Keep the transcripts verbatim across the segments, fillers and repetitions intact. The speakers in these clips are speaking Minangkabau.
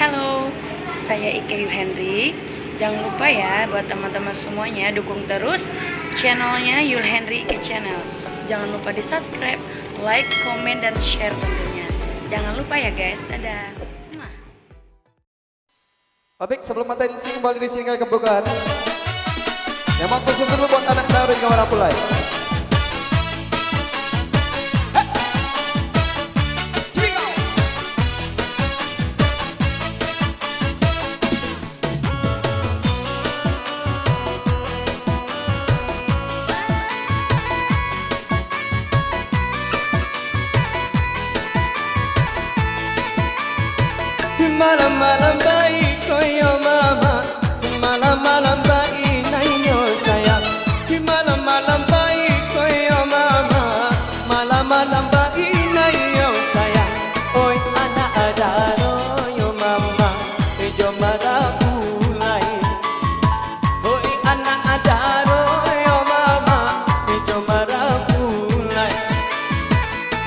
Halo, saya Ike Yul Henry. Jangan lupa ya, buat teman-teman semuanya, dukung terus channelnya Yul Henry Ike Channel. Jangan lupa di-subscribe, like, komen, dan share tentunya. Jangan lupa ya guys, dadah. Muah. Baik, sebelum atensi kembali di sini kami kembangkan, memang khusus dulu buat anak dari Kawan Apulai. Malam-malam baik ko yo mama, malam-malam baik nai yo sayang. Malam-malam baik ko yo mama, malam-malam baik nai yo sayang. Oi anak daro yo mama, jo marapulai. Oi anak daro yo mama, jo marapulai.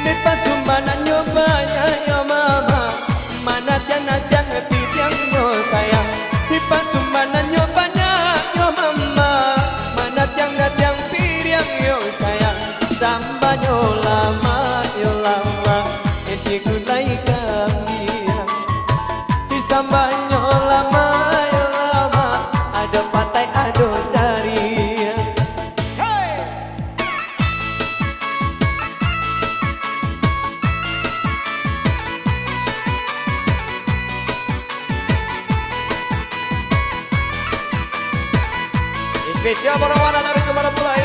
Dipasumanannyo banyak yo mama, manatiang-natiang piriangnyo sayang. Dipasumanannyo banyak yo mama, manatiang-natiang piriangnyo sayang. Sambanyo lamak yo lamak, isi gulai kambiang. Disambanyo lamak yo lamak, ado patai ado cariang. Hei! Spesial buat anak dari Kawan Apulai.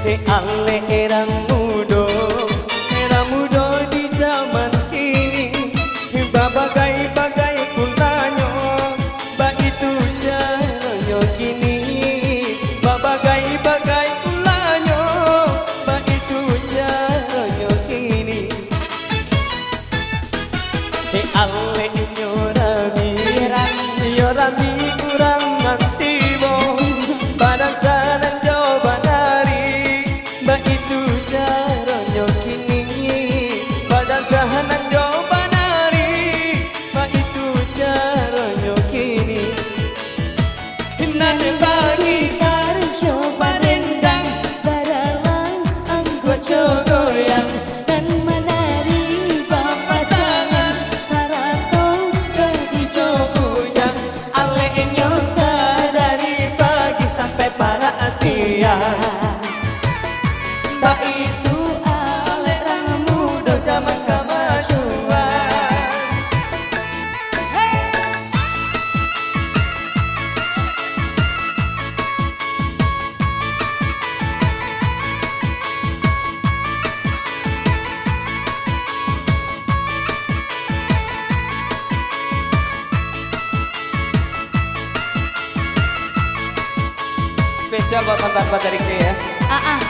Dek alek urang mudo, urang mudo di jaman kini, babagai-bagai pulanyo, baitu caronyo kini, babagai-bagai pulanyo, baitu caronyo kini. Dek alek inyo rami, iyo rami urang nan tibo, badansa nan jo banari, baitu caronyo kini, badansa nan jo banari, baitu caronyo kini. Nan bagitar jo badendang, badalang anggo jo goyang, nan manari bapasangan, sarato gadih jo bujang, aleknyo sadari pagi sampai parak siang. Baitu alek urang mudo zaman kamajuan. Spesial buat mantan pacar Ike ya. Ah, ah.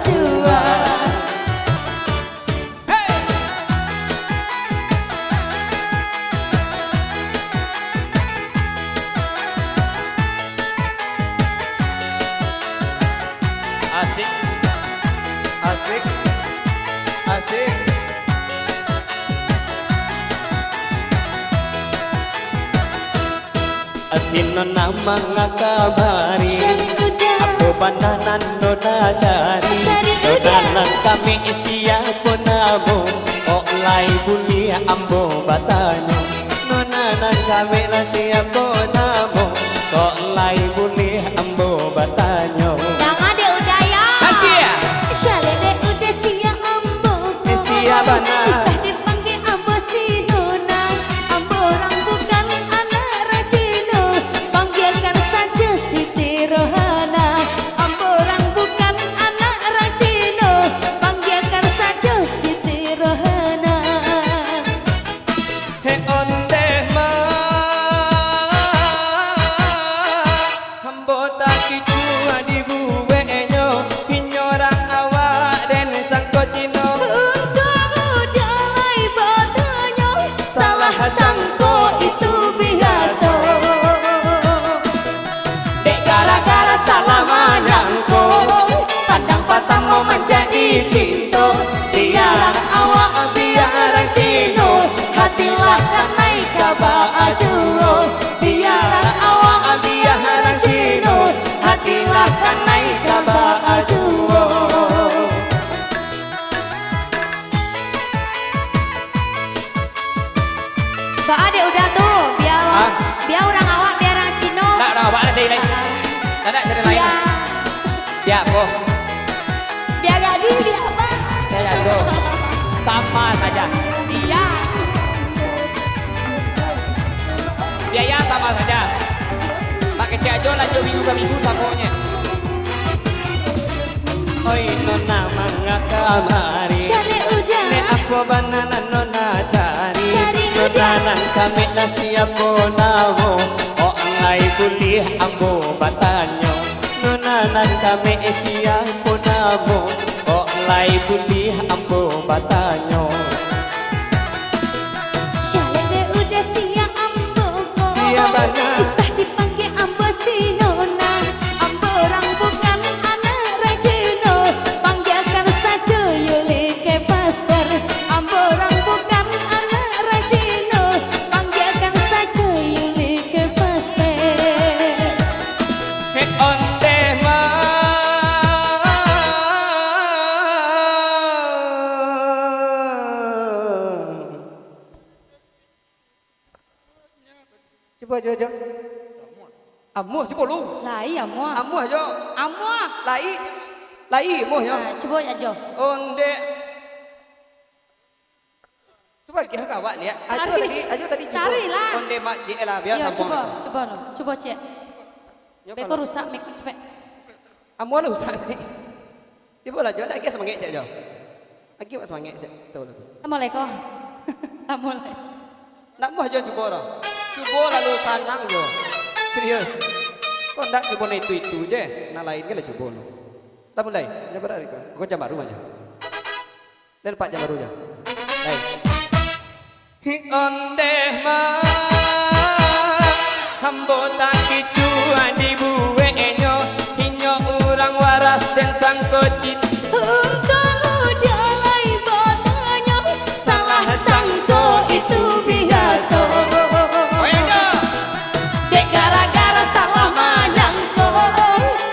Tuhan. Asik. Asik. Asik. Sino nan mangakabari, Syarif Uda. Apo bana nan nona cari? Syarif Uda. Nona nan kami siapo namo? Kok lai buliah ambo batanyo? Nona nan kami lah siapo namo? Kok lai buliah ambo batanyo? Danga dek Uda yo. Asia. Syarif dek Uda sia ambo ko. Sia bana. Usah dipanggia ambo si nona. Ambo urang bukan anak rajin, panggiakan sajo Siti Rohana. Ambo urang bukan anak rajin, panggiakan sajo Siti Rohana. Hek ondeh ma, ambo takicuah dibueknyo, inyo urang awak den sangko Cino. Untuang Uda lai batanyo, salah sangko itu biaso. Dek gara-gara salah manyangko, pandang patamo manjadi cinto. Bialah awak biaran Cino, hatilah kanai ka baa juo. Bialah awak biaran Cino, hatilah kanai ka baa juo. Baa dek Uda tu, bia, Hah? bia urang awak, bia urang Cino. Ndak, urang awak ado lai. Ah. Ndak, cari lain. Bia. Bia apo? Bia gadih, bia apo? Bia apo? Sama saja. Bia. Biaya sama saja. Mak kecek ajo lanjut minggu ka minggu samonyo. Oi, nona manga kamari. Cari ujan. Nek apo bana nan nona cari? Cari ujan. Nona nan kami lah siapo namo? Kok lai buliah ambo batanyo? Nona nan kami siapo namo? Kok lai buliah ambo batanyo? Cari dek udah sia ambo ko. Sia bana. Usah dipanggia ambo si nona. Ambo urang bukan anak rajin, panggiakan sajo Yuli ke Pastor. Ambo urang bukan anak rajin, panggiakan sajo Yuli ke Pastor. Hek ondeh ma. Cubo, cubo, cubo. Amuah, cubo lu. Lai amuah. Amuah jo. Amuah. Lai. Lai amuah jo. Ah, cubo ajo. Ondeh. Cubo agiah ka awak liak. Ajo Cari. tadi, ajo tadi cubo. Carilah. Ondeh mak ciek lah, bia Iyo, sambung cubo, lah. cubo no. Cubo ciek. Yo, Beko kalau rusak mik, cepek. Amuah lah rusak ni. Cubo lah, jo, ndak agiah samangek ciek jo. Agiah awak samangek ciek, tahu lah tu. Assalamualaikum. Assalamualaikum. Ndak muah jo cubo lah. Cubo lalu sanang jo. Serius. Kok ndak cubo nan itu-itu je, nan lain kan lah cubo lu. Lah mulai, jabat dari kau. Kau jam baru aja. Dan pak jam baru aja. Baik. Hi ondeh ma, ambo takicuah dibueknyo, inyo urang waras den sangko cit. Untuang udah lai batanyo, salah sangko itu biaso. Dek gara-gara salah manyangko,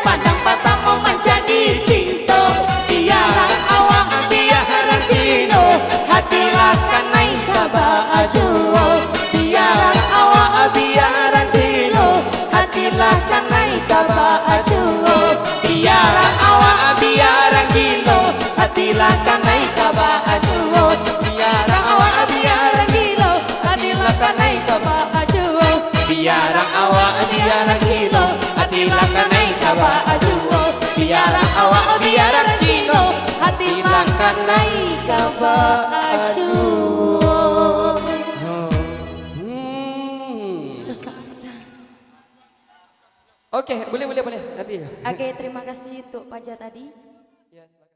pandang patamo manjadi cinto. Bialah awak biaran Cino, hatilah kanai ka baa juo. Bialah awak biaran Cino, hatilah kanai ka baa juo. Bialah awak biaran Cino, hatilah kanai ka baa juo. Bialah awak biaran Cino, hatilah kanai ka baa juo. Bialah awak biaran Cino, hatilah kanai ka baa juo. Bialah awak biaran Cino, hatilah kanai ka baa juo. Hmm. Susah. Oke, boleh, boleh, boleh. Nanti. Oke, terima kasih untuk Paja tadi. Ya, silakan.